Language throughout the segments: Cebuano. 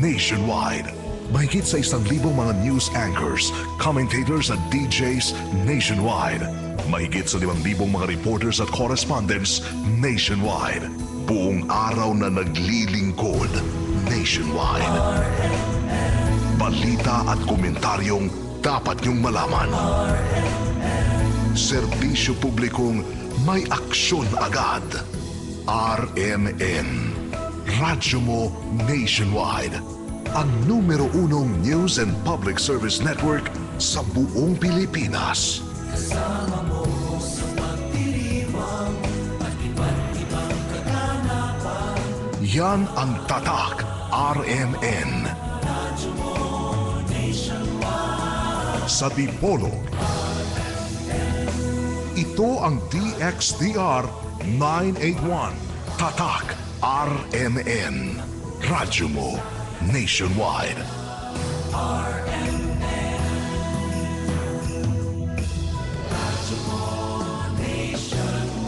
nationwide. Mahigit sa 1,000 mga news anchors, commentators at DJs nationwide. Mahigit sa 5,000 mga reporters at correspondents nationwide. Buong araw na naglilingkod nationwide. Balita at komentaryong dapat niyong malaman. Serbisyo publikong may aksyon agad. RMN. Radyo mo nationwide. Ang numero unong news and public service network sa buong Pilipinas. Kasama mo sa pagdiriwang at iba't ibang kaganapan. Yan ang Tatak RMN. Radyo mo nationwide. Sa Dipolog. Ito ang DXDR 981. Tatak RMN. Radyo mo nationwide. RMN. Radyo mo nationwide.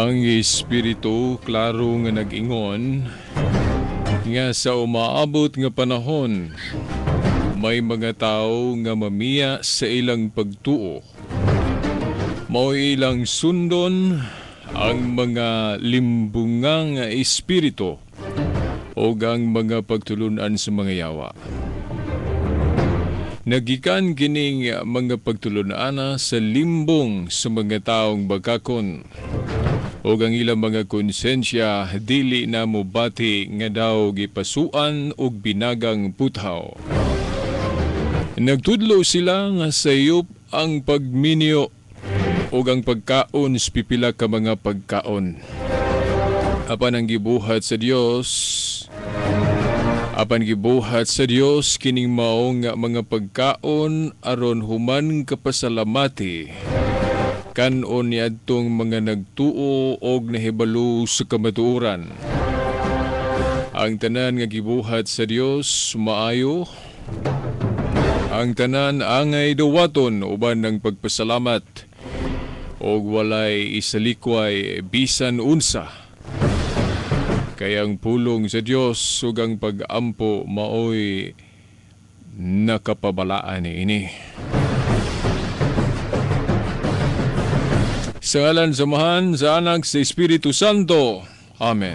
Ang Espiritu klaro nga nag-ingon nga sa umaabot nga panahon may mga tao nga mamiya sa ilang pagtuo. Mao ilang sundon ang mga limbungang espiritu o ang mga pagtulunan sa mga yawa. Nagikan kining mga pagtulunana sa limbong sa mga taong bagakon o ang ilang mga konsensya dili na mobati nga daw gipasuan og binagang puthaw. Nagtudlo sila nga sayop ang pagminyo o ang pagkaon sa pipila ka mga pagkaon. Apan ang gibuhat sa Dios, apan gibuhat sa Dios kining maong mga pagkaon aron human kapasalamati kanon niadtong mga nagtuo og nahibalo sa kamatuoran. Ang tanan nga gibuhat sa Dios maayo. Ang tanan angay duwaton uban ng pagpasalamat og walay isalikway bisan unsa. Kaya ang pulong sa Dios ug ang pag-ampo maoy nakapabalaan niini. Sa ngalan sa Amahan, sa Anak, sa Espiritu Santo. Amen.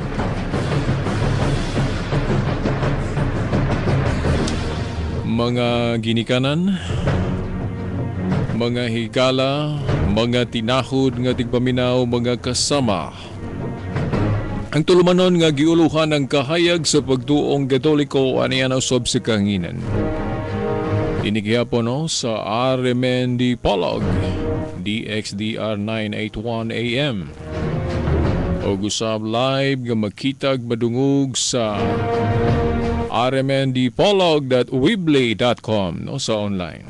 Mga ginikanan, mga higala, mga tinahod nga tigpaminaw, mga kasama. Ang tulumanon nga giuluhan ang kahayag sa pagtuong Katoliko aniya na usab sa kahanginan. Dinhi gihapon, no, sa RMN Dipolog, DXDR 981 AM. O usab live nga makitag madungog sa rmndipolog.weebly.com, no, sa online.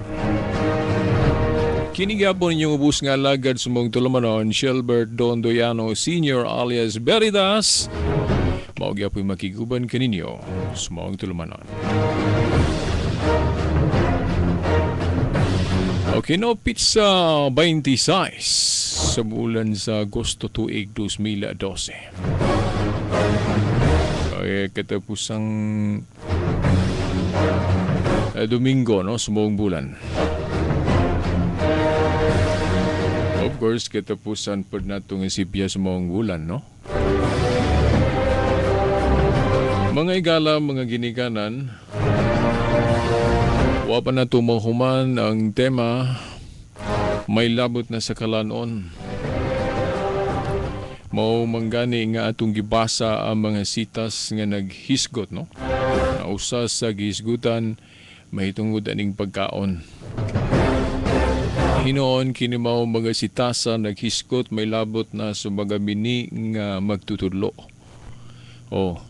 Kini gyapon inyong ubos nga alagad sa maong tulumanon, Shelbert Dondoyano Sr. alias Veritas. Mao gyapoy makiguban kaninyo sa maong tulumanon. Okay, no, petsa 26 sa bulan sa Agosto tuig 2012. Okay, katapusang Domingo, no, sa buong bulan. Of course, katapusan po natong isipya sa maong bulan, no? Mga igala, mga ginikanan, wa pa na mahuman ang tema may labot na sa kalanon. Mao manggani nga atong gibasa ang mga sitas nga naghisgot, no? Nausa sa gihisgutan mahitungod aning pagkaon. Hinoon kini mao mga sitasa naghisgot may labot na sa mga mini nga magtutudlo. O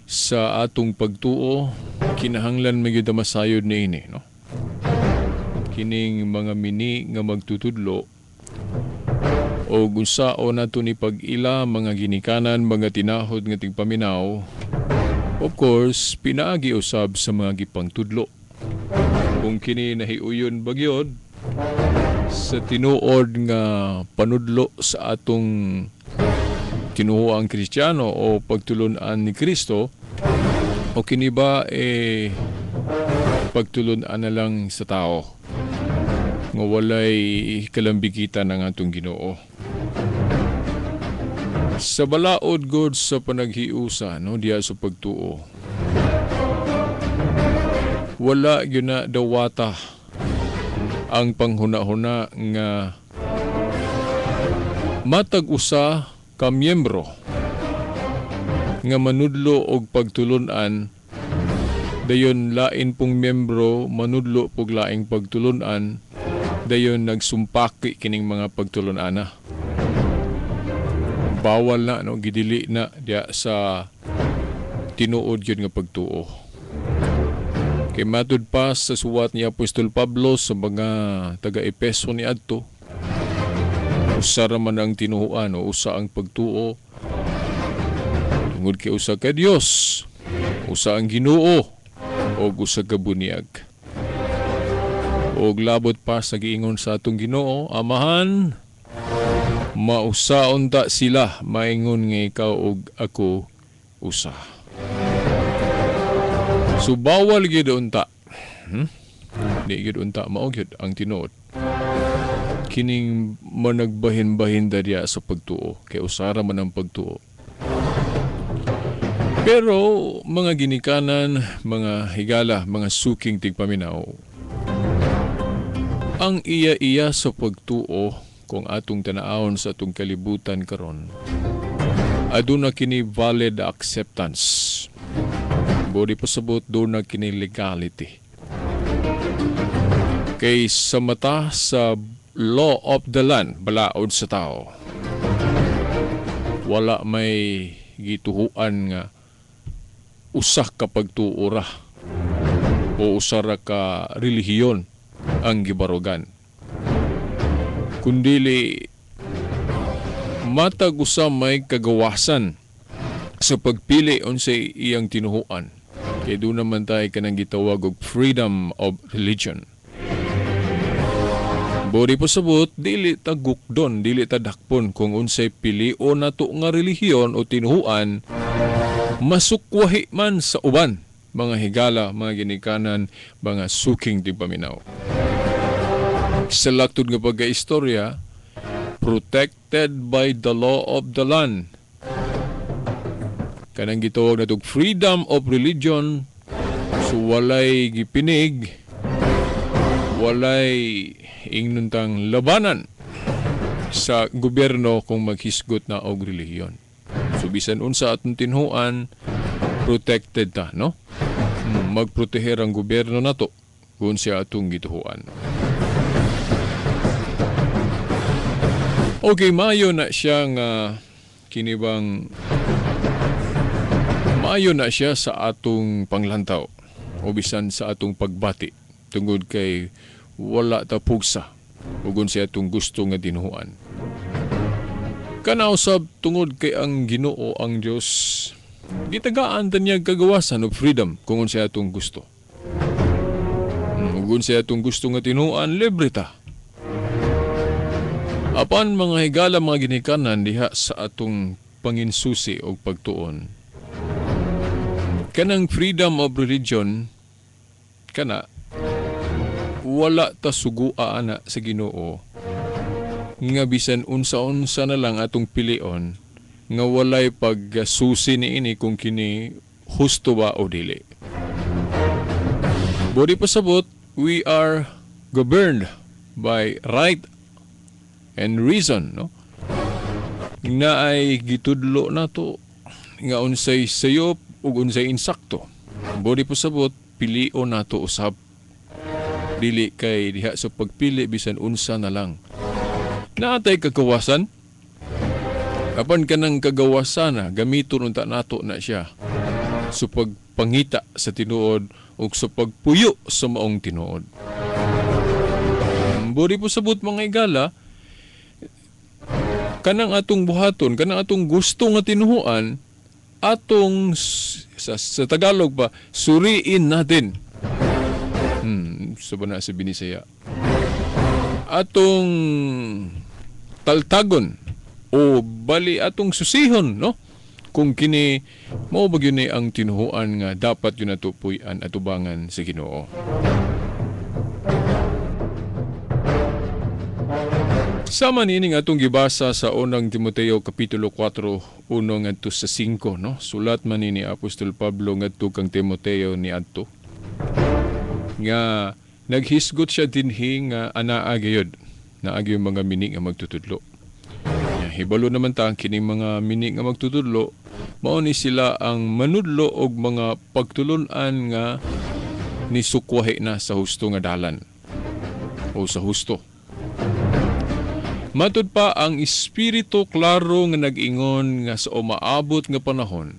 sa atong pagtuo kinahanglan magyud masayod niini, no? Kining mga mini nga magtutudlo o unsaon nato ni pag-ila mga ginikanan, mga tinahod nga tigpaminaw, of course pinaagi usab sa mga gipangtudlo. Kung kini nahiuyon bagyod sa tinuod nga panudlo sa atong tinuoang Kristiyano o pagtulun-an ni Kristo, o kini ba pagtulun-an na lang sa tao nga walay kalambigitan ang atong Ginoo. Sa balaod god sa panaghiusa, no, diya sa pagtuo, wala gyud na dawata ang panghuna-huna nga matag usa ka miyembro nga manudlo og pagtulun-an, dayon lain pong miyembro manudlo pog laing pagtulun-an, dayon nagsumpaki kining mga pagtulun-ana. Bawal na, no, gidili na diya sa tinuod gyud nga pagtuo. Kay matud pa sa suwat ni Apostol Pablo sa mga taga-Epeso ni adto, usa ra man ang tinuoan o usa ang pagtuo tungod kay usa ka Dios, usa ang Ginoo og usa ka bunyag. Og labot pa sa giingon sa atong Ginoo, Amahan, mausaon ta sila maingon nga ikaw og ako usa. So bawal gyud unta. Di gyud unta mao gyud ang tinuod. Kining managbahin-bahin ta diya sa pagtuo, kay usara man ang pagtuo. Pero mga ginikanan, mga higala, mga suking tigpaminaw, ang iya-iya sa pagtuo kung atong tanaawon sa atong kalibutan karon, aduna kini valid acceptance. Bodi pasabot doon na kini legality. Kay sa mata sa law of the land, balaod sa tao, wala may gituhuan nga usa ka pagtuo ra o usa ra ka relihiyon ang gibarugan. Kundili matag usa may kagawasan sa pagpili unsay iyang tinuhuan. Kay doon naman tayo kanang gitawag og freedom of religion. Bori pasabot, dili ta gukdon, dili ta dakpon kung unsay pilion nato nga relihiyon o tinuhuan, masukwahi man sa uban, mga higala, mga ginikanan, mga suking tigpaminaw. Sa laktod nga pagkaistorya, protected by the law of the land. Kanang gitawag natog freedom of religion, So walay gipinig, walay ingnon tang labanan sa gobyerno kung maghisgot na og relihiyon. So bisan unsa atong tinhuan, protected ta, no? Magproteher ang gobyerno nato kung siya atong gituhuan. Okay, maayo na siya nga kinibang maayo na siya sa atong panglantaw o bisan sa atong pagbati tungod kay wala ta pugsa ug unsa atong gusto nga tinuhuan. Kanausab tungod kay ang Ginoo ang Dios gitagaan ta niya kagawasan og freedom kung unsa atong gusto. Ug unsa atong gusto nga tinuhuan, libre ta. Apan mga higala, mga ginikanan diha sa atong panginsusi og pagtuon, kanang freedom of religion kana wala ta sugua ana sa Ginoo nga bisan unsa-unsa na lang atong pilion nga walay pagsusi niini kung kini husto ba o dili. Body pasabot, we are governed by right and reason, no? Na ay gitudlo nato nga unsay sayop ug unsay insakto. Body pasabot, pilion nato usab. Dili kay diha sa pagpili bisan unsa na lang. Naatay kagawasan. Apan kanang kagawasan na gamiton unta nato na siya sa pagpangita sa tinuod ug sa pagpuyo sa maong tinuod. Body pasabot mga igala, kanang atong buhaton, kanang atong gusto nga tinuhuan, atong sa Tagalog pa, suriin natin. So ba na sa Binisaya? Atong taltagon o bali atong susihon, no? Kung kini mao ba gyud ni ang tinuhuan nga dapat yun ato puy-an atubangan sa Ginoo. Sama niining atong gibasa sa unang Timoteo kapitulo 4, 1 ngadto sa 5, no? Sulat man ni Apostol Pablo ngadto kang Timoteo ni adto. Nga naghisgot siya dinhi nga anaa gayud, naa gyud mga mini nga magtutudlo. Ya, hibalo naman ta kining mga mini nga magtutudlo, mao ni sila ang manudlo og mga pagtulun-an nga nisukwahi na sa husto nga dalan o sa husto. Matud pa ang espiritu klaro nga nag-ingon nga sa umaabot nga panahon,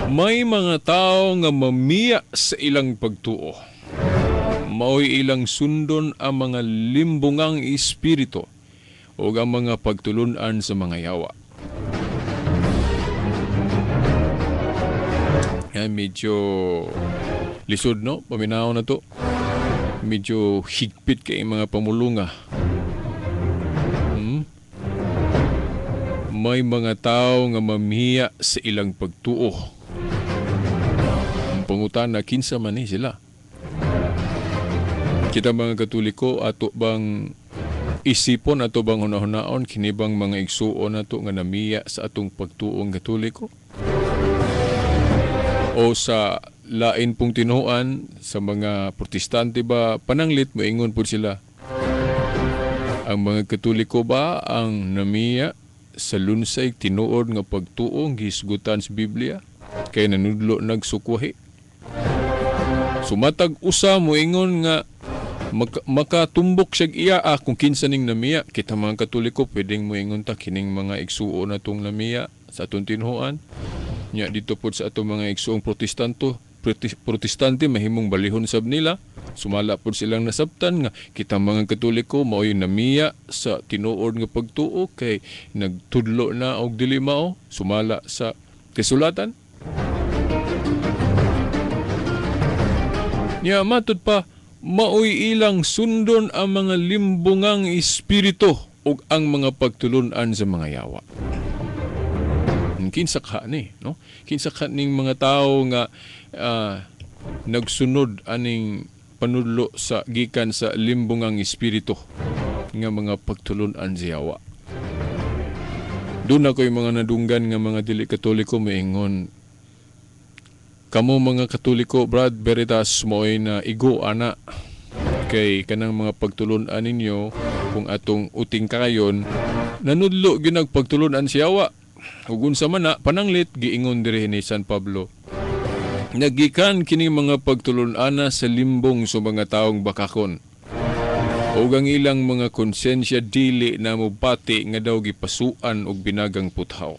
may mga tao nga mamiya sa ilang pagtuo. Mao'y ilang sundon ang mga limbungang espiritu o ang mga pagtulunan sa mga yawa. Yan, medyo lisod, no? Paminaw na to. Medyo higpit kay mga pamulunga. May mga tao nga mamiya sa ilang pagtuo. Ang pangutana, kinsa man ni sila. Kita mga Katoliko, ato bang isipon, ato bang hunahunaon, kini bang mga igsuon nato nga namiya sa atong pagtuong Katoliko? O sa lain pong tinuan sa mga Protestante ba, pananglit, moingon po sila. Ang mga Katoliko ba ang namiya sa lunsay tinuod nga pagtuong gihisgutan sa Biblia kay nanudlo nagsukwahi? Sumatag usa moingon nga makatumbok siya iya kung kinsa ning namiya. Kita mga Katoliko pwedeng moingon ta kining mga igsuon natong namiya sa atong tinuan. Nya dito pod sa atong mga igsuong Protestante mahimong balihon sab nila. Sumala pod silang nasabtan nga kita mga Katoliko mao'y namiya sa tinuod nga pagtuo kay nagtudlo na og dili mao sumala sa kasulatan. Nya matud pa mao'y ilang sundon ang mga limbungang espiritu ug ang mga pagtulun-an sa mga yawa. Kinsa ka ni, no? Kinsa ka ning mga tao nga nagsunod aning panudlo sa gikan sa limbungang espiritu nga mga pagtulun-an sa yawa. Doon ako yung mga nadunggan nga mga dili Katoliko maingon Kamo mga Katoliko, Brad Veritas, mo'y na igo ana kay kanang mga pagtulunan ninyo kung atong uting kayon nanudlo gyud pagtulunan si yawa. Ug unsa man na pananglit giingon diri ni San Pablo. Nagikan kini mga pagtulun-ana sa limbong sa mga taong bakakon. Ug ang ilang mga konsensya dili na mobati nga daw gipasuan og binagang puthaw.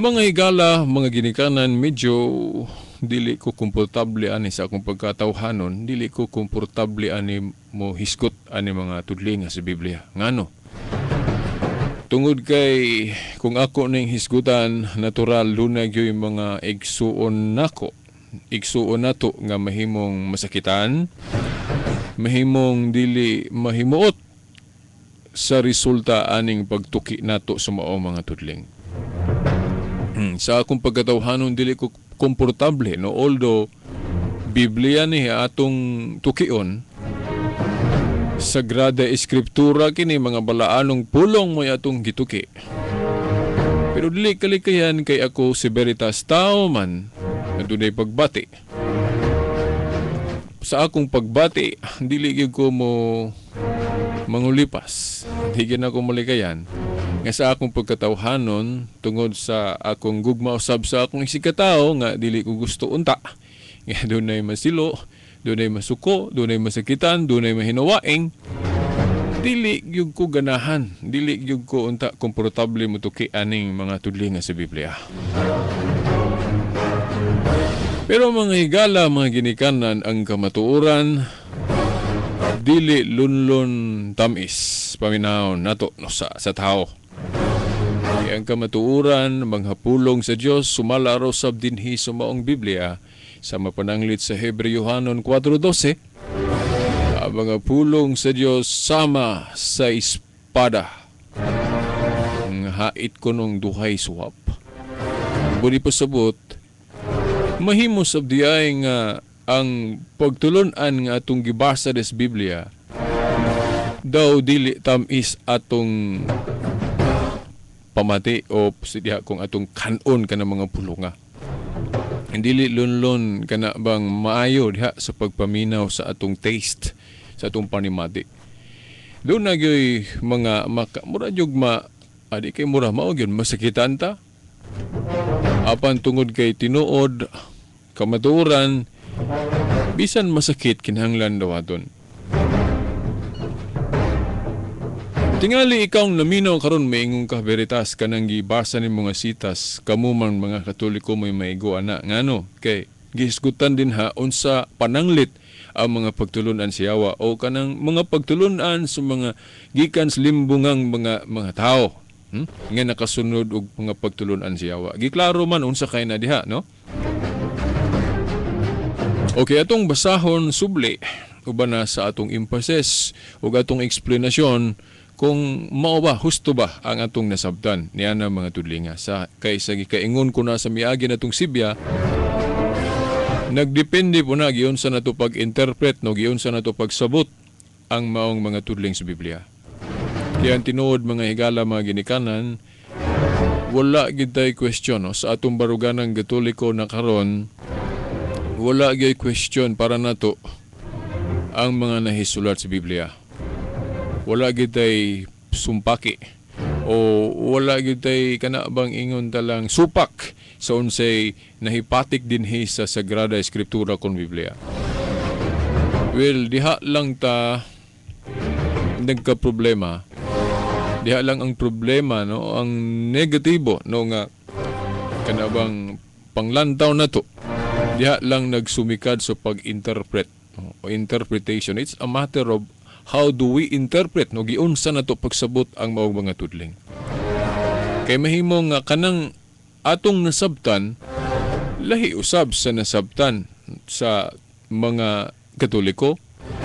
Mga higala, mga ginikanan, medyo dili ko komportable ani sa akong pagkatawhanon, dili ko komportable ani mo hisgot ani mga tudlinga sa Biblia. Ngano? Tungod kay kung ako ning hisgutan, natural dunay gyud mga igsuon nako. Igsuon nato nga mahimong masakitan, mahimong dili mahimuot sa resulta aning pagtuki nato sa mao mga tudling. Sa akong pagkatawhanon dili ko komportable, no, although Biblia ni atong tukion, Sagrada Escritura kini, mga balaanong pulong mo'y atong gituki. Pero dili kalikayan kay ako si Veritas tao man na dunay pagbati. Sa akong pagbati, dili gyud ko mo mangulipas. Di gyud ako malikayan nga sa akong pagkatawhanon tungod sa akong gugma usab sa akong isigkatao nga dili ko gusto unta nga dunay masilo, dunay masuko, dunay masakitan, dunay mahinawaing. Dili gyud ko ganahan, dili gyud ko unta komportable motuki aning mga tudlinga sa Biblia. Pero mga higala, mga ginikanan, ang kamatuoran dili lunlun tamis paminahon nato, no, sa tao. Kaya ang kamatuoran, mga pulong sa Dios sumala raw sab dinhi sa maong Biblia sa mapananglit sa Hebreohanon 4:12, ang mga pulong sa Dios sama sa espada ang hait ko nung duhay suwap. Budi pasabot, mahimo sab diay nga ang pagtulunan nga atong gibasa des Biblia daw dili tamis atong pamati o diha kung atong kanon kana mga pulunga. Dili lunlon kana bang maayo diha sa pagpaminaw sa atong taste, sa atong panimati. Doon na gyoy mga maka, mura jug ma adi kay mura mao gyud masakitan ta. Apan tungod kay tinuod kamatuoran, bisan masakit kinahanglan dawaton. Tingali ikaw ang naminaw karon maingon ka, Veritas, kanang gibasa ni mga sitas, kamo man mga Katoliko may maigo ana ngano kay gihisgutan din ha unsa pananglit ang mga pagtulunan si Yawa o kanang mga pagtulunan sa mga gikan sa limbungang mga tao, nga nakasunod og mga pagtulunan si Yawa. Giklaro man unsa kay na diha, no? Okay, atong basahon subli uban na sa atong emphasis ug atong eksplanasyon kung mao ba, husto ba ang atong nasabtan niana mga tudlinga. Sa kay sa gikaingon ko na sa miagi natong Sibya, nagdepende po na giunsa nato pag-interpret, no, giunsa nato pagsabot ang maong mga tudling sa Biblia. Kaya ang tinuod mga higala mga ginikanan, wala gid tay question, no, sa atong baruganang Katoliko na karon, wala gyud question para nato ang mga nahisulat sa Biblia. Wala gid tay sumpaki o wala gid tay kana bang ingon talang supak sa unsay nahipatik dinhi sa Sagrada Escritura kon Biblia. Well, diha lang ta nagka-problema. Diha lang ang problema, no, ang negatibo, no, nga kana bang panglantaw nato. Diha lang nagsumikad sa pag-interpret, no, o interpretation. It's a matter of how do we interpret, no, giunsa nato pagsabot ang maong mga tudling. Kay mahimo nga kanang atong nasabtan lahi usab sa nasabtan sa mga Katoliko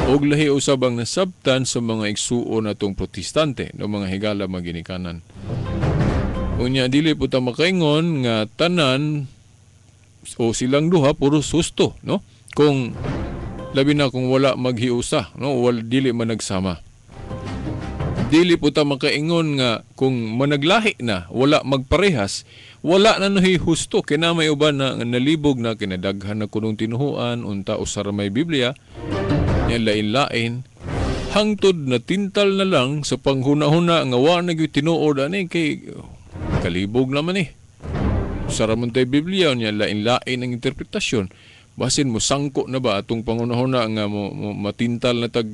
og lahi usab ang nasabtan sa mga igsuon natong Protestante, no, mga higala mga ginikanan. Unya dili po ta makaingon nga tanan o silang duha puro susto, no? Kung labi na kung wala maghiusa, no, wala dili man nagsama. Dili po ta makaingon nga kung managlahi na, wala magparehas, wala na nahi husto. Kina may uban na nga nalibog na kinadaghan na kunong tinuhuan, unta usara may Biblia, yan lain-lain, hangtod na tintal na lang sa panghuna-huna nga wa na gyud tinuod ani kay kalibog naman eh. Usara man tay Biblia, nya lain-lain ang interpretasyon. Basin mo sangko na ba atong panghuna-huna nga mo matintal na tag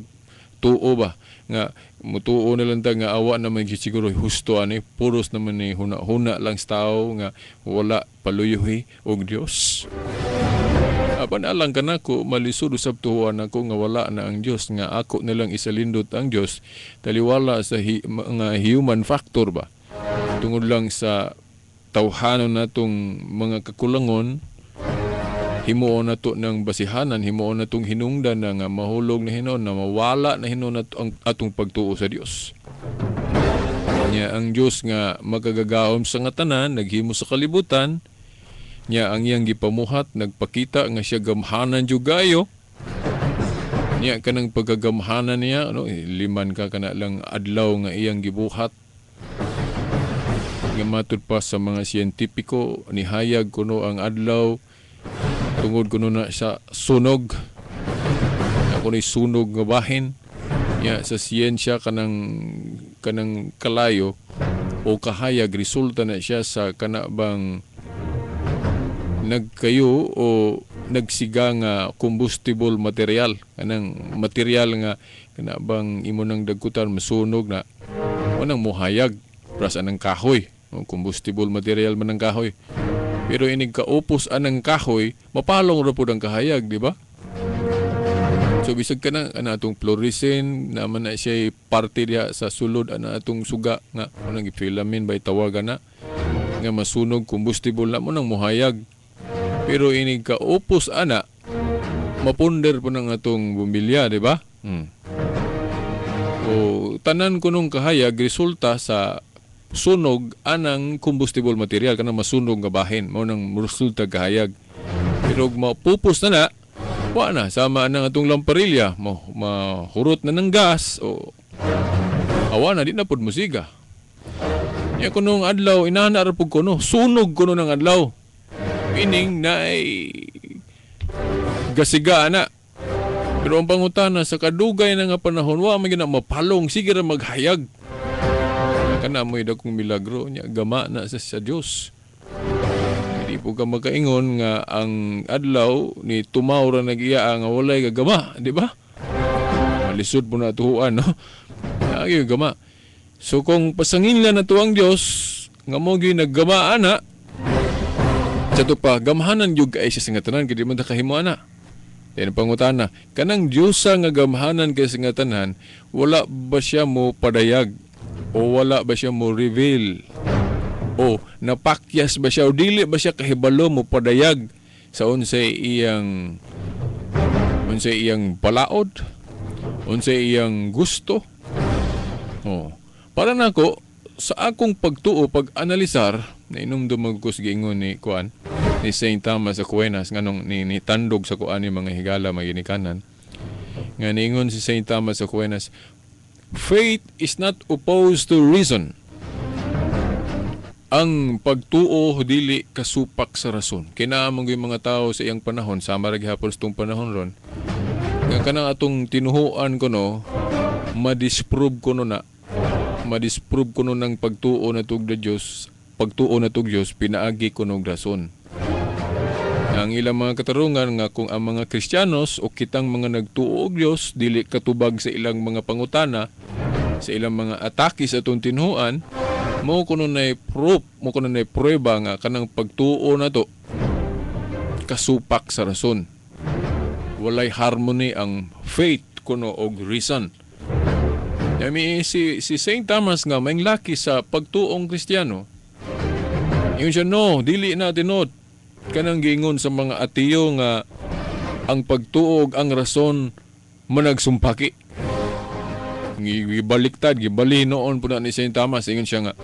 tuo ba nga mutuo na lang ta nga awa naman siguro husto ani, puros naman ni huna-huna lang sa tao nga wala paluyuhi og Dios. Apan alang kanako malisod usab tuoan ako nga wala na ang Dios, nga ako na lang isalindot ang Dios taliwala sa mga human factor ba, tungod lang sa tawhanon natong mga kakulangon, himuon nato ng basihanan, himuon natong hinungdan na nga mahulog na hinuon, na mawala na hinuon nato ang atong pagtuo sa Dios. Nya ang Dios nga makagagaom sa nga tanan, naghimo sa kalibutan, nya ang iyang gipamuhat, nagpakita nga siya gamhanan jud kaayo. Nya kanang pagkagamhanan niya, ano, liman ka kana lang adlaw nga iyang gibuhat. Nga matud pa sa mga siyentipiko, nihayag kuno ang adlaw tungod kuno na sa sunog. Ako ni sunog nga bahin. Ya, sa siyensya kanang kalayo o kahayag, resulta na siya sa kana bang nagkayo o nagsiga nga combustible material, kanang material nga kana bang imo nang dagkutan masunog na unang mohayag pras anang kahoy, combustible material man ang kahoy. Pero inig kaupos anang kahoy, mapalong ra pud ang kahayag, di ba? So bisag kana ana atong fluorescent naman na siya parte diha sa sulod ana atong suga nga unang gifilamin bay tawagan na nga masunog combustible na mo nang mohayag. Pero inig kaupos ana, mapunder po ng atong bumbilya, di ba? O tanan kunong kahayag resulta sa sunog anang combustible material kanang masunog nga bahin, mao nang resulta kahayag. Pero og mapupos na na, wa na sama nang atong lamparilya, mahurot na ng gas o awa na di na pud musiga. Nya kunong adlaw inana ra pud kuno, sunog kuno ng adlaw. Meaning naay gasiga na. Pero ang pangutana sa kadugay na nga panahon, wa man gyud na mapalong, sige ra maghayag. Kana mo'y dakong milagro niya, gama na sa Dios. Hindi po ka makaingon nga ang adlaw ni tumaw ra nag-iya nga walay gagama, di ba? Malisod po na tuhuan, no? Ay, gama. So kung pasangin lang na to ang Dios nga mo gyud naggama ana, sa to pa gamhanan gyud kay siya sa nga tanan, kay di man ta kahimo ana. Then pangutana, kanang Diyosa nga gamhanan kay sa nga tanan, wala ba siya mo padayag? O wala ba siya mo reveal? O napakyas ba siya? O dili ba siya kahibalo mo padayag sa unsay iyang palaod? Unsay iyang gusto? O, para nako sa akong pagtuo, pag-analisar, nainumdum ko sa giingon ni kuan ni Saint Thomas Aquinas nganong ni tandog sa kuan ni mga higala maginikanan, nga niingon si Saint Thomas Aquinas, faith is not opposed to reason. Ang pagtuo dili kasupak sa rason. Kinaamong yung mga tao sa iyang panahon, sama ra gihapon sa tong panahon ron, nga kanang atong tinuhuan kuno, madisprove kuno na, madisprove kuno ng pagtuo na tug Dios, pagtuo na tug Dios pinaagi kuno og rason. Ang ilang mga katarungan nga kung ang mga Kristiyanos o kitang mga nagtuo og Dios dili katubag sa ilang mga pangutana, sa ilang mga atake sa atong tinuhuan, mo kuno nay proof, mo kuno nay prueba nga kanang pagtuo nato kasupak sa rason. Walay harmony ang faith kuno og reason. Yami si Saint Thomas nga maing laki sa pagtuong Kristiyano. Ingon siya, no, dili na tinuod. Kanang giingon sa mga atiyo nga ang pagtuog ang rason managsumpaki. Gibaliktad, gibali noon po na ni Saint Thomas. Ingon siya nga,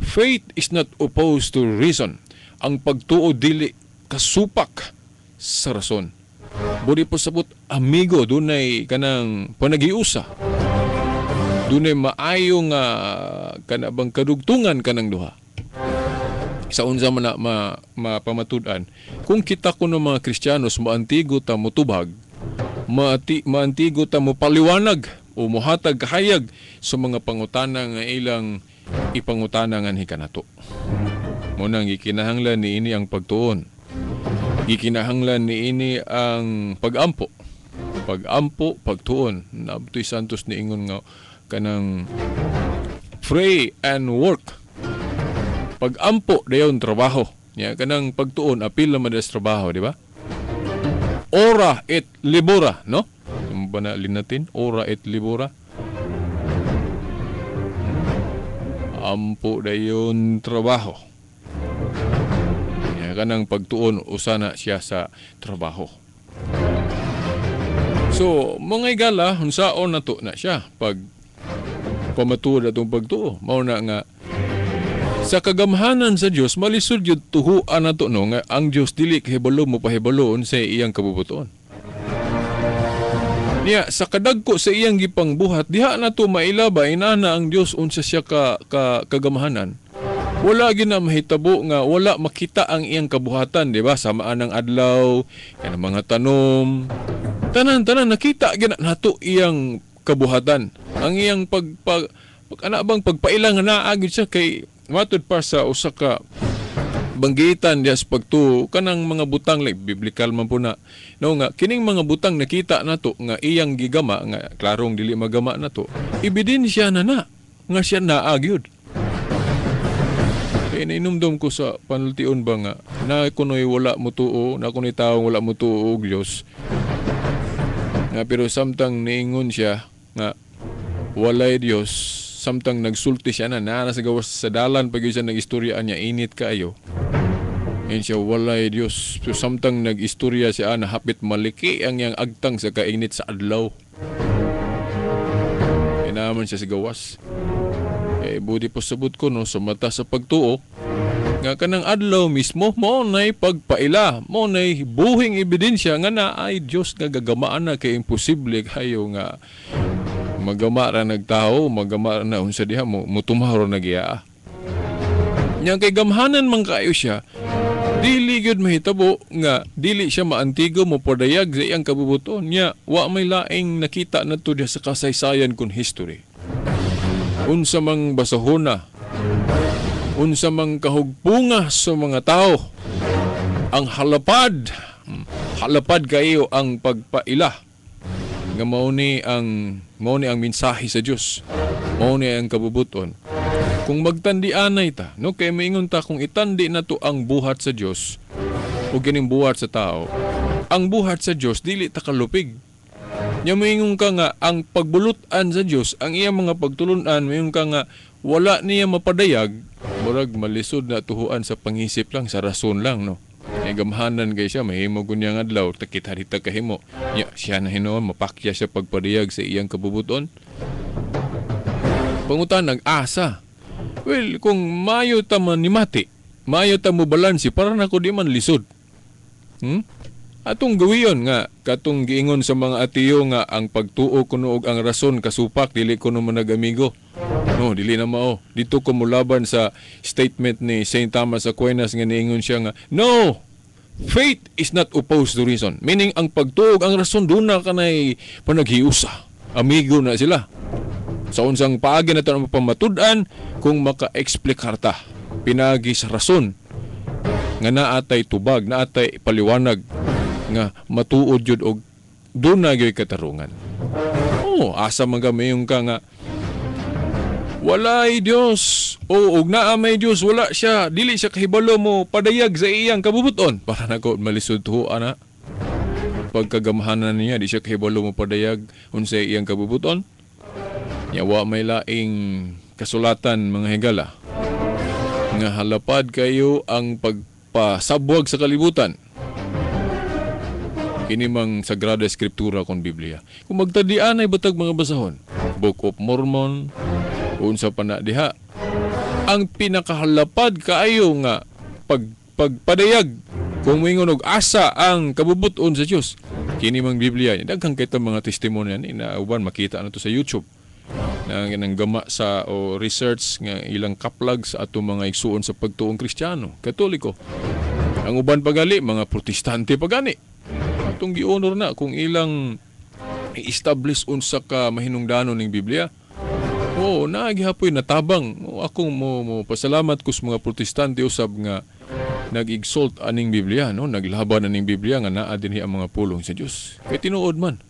faith is not opposed to reason. Ang pagtuo dili kasupak sa rason. Budi po sabot, amigo, dunay kanang panagiusa. Dunay maayo nga kana bang kadugtungan kanang duha. Sa unsa man na mapamatud-an, kung kita kuno mga Kristiyanos maantigo ta motubag, maantigo ta mopaliwanag o mohatag kahayag sa mga pangutana nga ilang ipangutana nganhi kanato. Mao nang gikinahanglan niini ang pagtuon. Gikinahanglan niini ang pagampo. Pagampo, pagtuon. Nabtoy Santos niingon nga kanang pray and work. Pagampo dayon trabaho. Ya kanang pagtuon apil naman sa trabaho, di ba? Ora et libora, no? Yung ba na linatin? Ora et libora. Ampo dayon trabaho. Ya kanang pagtuon usana siya sa trabaho. So, mga igala, unsaon na to na siya pag pamatuod atong pagtuo. Mao na nga sa kagamhanan sa Dios malisod gyud tuhuan nato, no, nga ang Dios dili kahibalo mo pahibalo unsay iyang kabubuton. Niya sa kadagko sa iyang gipangbuhat diha nato mailaba inana ang Dios unsa siya ka kagamhanan. Wala gyud na mahitabo nga wala makita ang iyang kabuhatan, di ba? Sama ang adlaw, kanang mga tanom, tanan-tanan nakita gyud nato iyang kabuhatan. Ang iyang pag ana bang pagpaila nga naa gyud siya kay matud pa sa usa ka banggitan diha sa pagtuo kanang mga butang like biblical man po na, no, nga kining mga butang nakita nato nga iyang gigama nga klarong dili magama nato, ebidensya na na nga siya naa gyud. Kay nainumdum ko sa panultion ba nga na kunoy wala motuo, na kunoy tawo wala motuo og Dios. Nga pero samtang niingon siya nga walay Dios, samtang nagsulti siya na naa sa gawas sa dalan pag siya nag-istorya niya init kaayo. Ngayon siya walay Dios. So, samtang nag-istorya siya na hapit maliki ang iyang agtang sa kainit sa adlaw. Inaman siya sa gawas. Eh budi po sabot ko, no, sa mata sa pagtuo nga kanang adlaw mismo mao nay pagpaila, mao nay buhing ebidensya nga naay Dios nga gagamaan na kay imposible kayo nga magama ra nagtao, magama ra na unsa diha mo mutumahro na giya. Nya kay gamhanan man kaayo siya, dili gyud mahitabo nga dili siya maantigo mo padayag sa iyang kabubuton. Nya wa may laing nakita nato diha sa kasaysayan kun history. Unsa mang basahona, unsa mang kahugpunga sa mga tao, ang halapad, halapad kayo ang pagpaila nga mao ni ang mensahe sa Dios, mao ni ang kabubuton. Kung magtandi-anay ta, no, kay maingon ta kung itandi na to ang buhat sa Dios o kining buhat sa tao, ang buhat sa Dios dili ta kalupig. Nya moingon ka nga ang pagbulutan sa Dios, ang iyang mga pagtulun-an, moingon ka nga wala niya mapadayag, murag malisod na tuhuan sa pangisip lang, sa rason lang, no. Kay gamhanan kay siya, mahimo gunya nga adlaw, takit harita kahimo. Nya siya na hinuon, mapakya siya pagpadayag sa iyang kabubuton. Pangutan nag-asa. Well, kung mayo ta man ni mati, mayo ta mo balanse, para nako di man lisod. Atong gawiyon nga katong giingon sa mga atiyo nga ang pagtuo kuno og ang rason kasupak dili kuno managamigo. No, dili na mao. Dito ko mulaban sa statement ni Saint Thomas Aquinas nga niingon siya nga no, faith is not opposed to reason. Meaning ang pagtuo ang rason duna kanay panaghiusa. Amigo na sila. Sa unsang paagi na ito pamatud-an kung maka-explikar ta pinagi sa rason nga naatay tubag, naatay paliwanag nga matuod yun og doon na gyud katarungan. Oh, asa man ka mayong ka nga walay Dios o og naa may Dios, wala siya, dili siya kahibalo mo padayag sa iyang kabubuton. Para nako malisod tuo ana. Pagkagamhanan niya, di siya kahibalo mo padayag unsay iyang kabubuton. Nya wa may laing kasulatan mga higala nga halapad kayo ang pagpasabwag sa kalibutan. Kini mang Sagrada Escritura kon Biblia. Kung magtadian ay batag mga basahon, Book of Mormon, unsa pa na diha. Ang pinakahalapad kaayo nga pagpadayag kung moingon og asa ang kabubuton sa Dios. Kini mang Biblia, daghang kay mga testimonya ni na uban makita na to sa YouTube. Na nang gama sa o research nga ilang kaplag sa atong mga igsuon sa pagtuong Kristiyano, Katoliko. Ang uban pagali mga Protestante pagani. Atong gi-honor na kung ilang i-establish unsa ka mahinungdanon ning Biblia. Oo, naa gihapoy natabang. O, akong mo pasalamat ko sa mga Protestante usab nga nag-exalt aning Biblia, no? Naglaban aning Biblia nga naa dinhi ang mga pulong sa Dios. Kay tinuod man.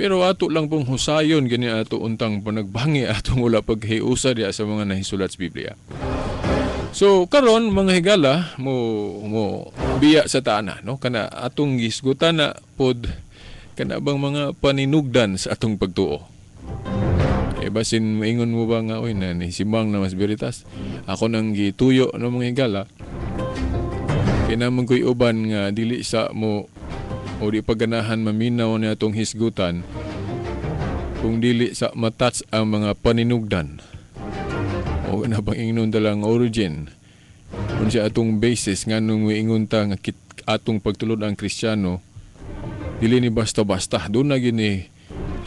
Pero ato lang pong husayon gani ato untang panagbangi atong wala paghiusa diya sa mga nahisulat sa Biblia. So karon, mga higala, mo mo biya sa taana, no, kana atong gisgutan na pod kana bang mga paninugdan sa atong pagtuo. Eh basin moingon mo ba nga, "Oy, na ni simang na mas veritas." Ako nang gituyo, no, mga higala. Kay naman ko'y uban nga dili sa mo o di paganahan maminaw ni atong hisgutan kung dili sa ma-touch ang mga paninugdan o na bang ingnon dalang origin, unsa atong basis, nganong moingon ta nga atong pagtulod ang Kristiyano dili ni basta-basta. Doon na gini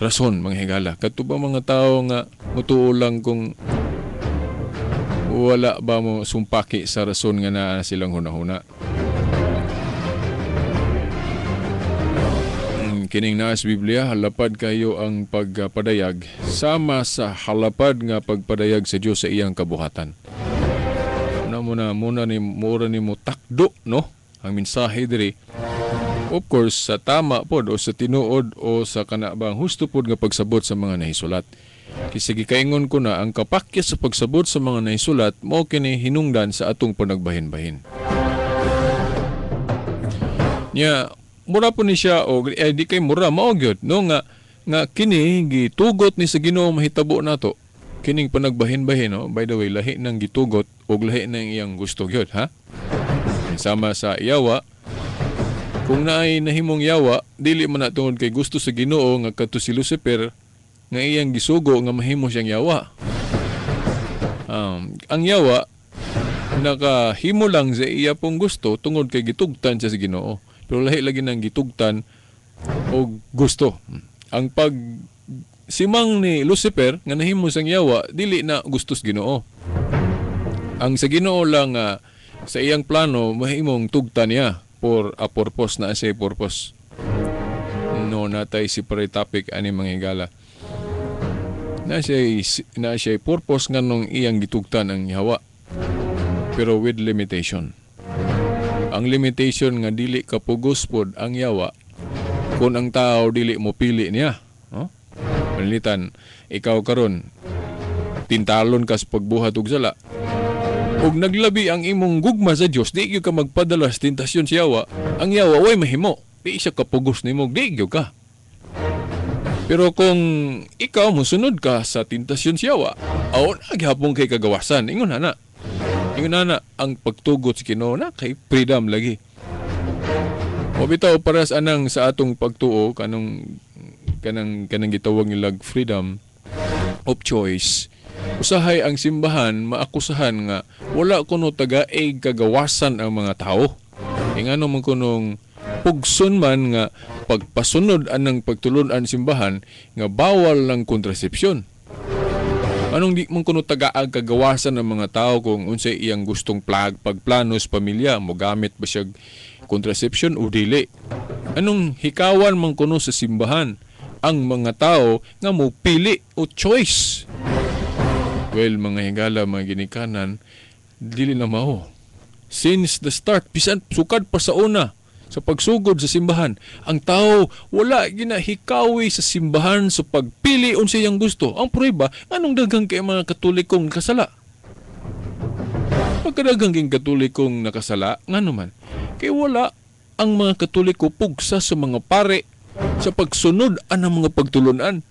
rason, mga higala. Kadto ba mga tao nga mutuo lang kung wala ba mo sumpaki sa rason nga naa silang hunahuna. Kining naa sa Biblia, halapad kayo ang pagpadayag sama sa halapad nga pagpadayag sa Dios sa iyang kabuhatan. Muna muna muna ni mura ni mo takdo, no, ang mensahe diri. Of course, sa tama pod o sa tinuod o sa kana bang husto pod nga pagsabot sa mga nahisulat. Kasi gikaingon ko na ang kapakyas sa pagsabot sa mga nahisulat mao kini hinungdan sa atong panagbahin-bahin. Nya mura po ni siya o eh, di kay mura, mao gyud, no, nga nga kini gitugot ni sa Ginoo mahitabo nato kining panagbahin-bahin, no. By the way, lahi nang gitugot og lahi nang iyang gusto gyud, ha. Sama sa yawa, kung naay nahimong yawa, dili man na tungod kay gusto sa Ginoo nga kadto si Lucifer nga iyang gisugo nga mahimo siyang yawa. Ang yawa nakahimo lang sa iya pong gusto tungod kay gitugtan siya sa Ginoo. Pero lahi lagi nang gitugtan og gusto. Ang pag simang ni Lucifer nga nahimo siyang yawa, dili na gusto sa Ginoo. Ang sa Ginoo lang sa iyang plano mahimong tugtan niya for a purpose na siya purpose. No, natay separate topic ani, mga higala. Na siya purpose nga nung iyang gitugtan ang yawa. Pero with limitation. Ang limitation nga dili kapugos pod ang yawa kung ang tao dili mo pili niya. No? Panalitan, ikaw karon tintalon ka sa pagbuhat og sala. Ug naglabi ang imong gugma sa Dios, di gyud ka magpadala sa tentasyon sa yawa. Ang yawa way mahimo. Di siya kapugos nimo, di gyud ka. Pero kung ikaw mosunod ka sa tentasyon sa yawa, aw na gihapon kay kagawasan. Ingon na. Ingon na ang pagtugot sa Ginoo na kay freedom lagi. O bitaw paras anang sa atong pagtuo kanong kanang kanang gitawag nilag freedom of choice. Usahay ang simbahan maakusahan nga wala kuno tagaeg kagawasan ang mga tao. Ingano man kunong pugson man nga pagpasunod anang pagtulon-an simbahan nga bawal ng kontrasepsyon. Anong di man kuno tagaag kagawasan ng mga tao kung unsay iyang gustong pagplano sa pamilya, mogamit ba siya contraception o dili? Anong hikawan man kuno sa simbahan ang mga tao nga mo pili o choice? Well, mga higala, mga ginikanan, dili na mao. Since the start, bisan sukad pa sa una, sa pagsugod sa simbahan, ang tao wala ginahikawi sa simbahan sa pagpili unsa iyang gusto. Ang prueba, anong daghang kay mga Katolikong kasala? Pagkadaghang king Katolikong nakasala, ngano man? Kay wala ang mga Katoliko pugsa sa mga pare sa pagsunod anang mga pagtulunan.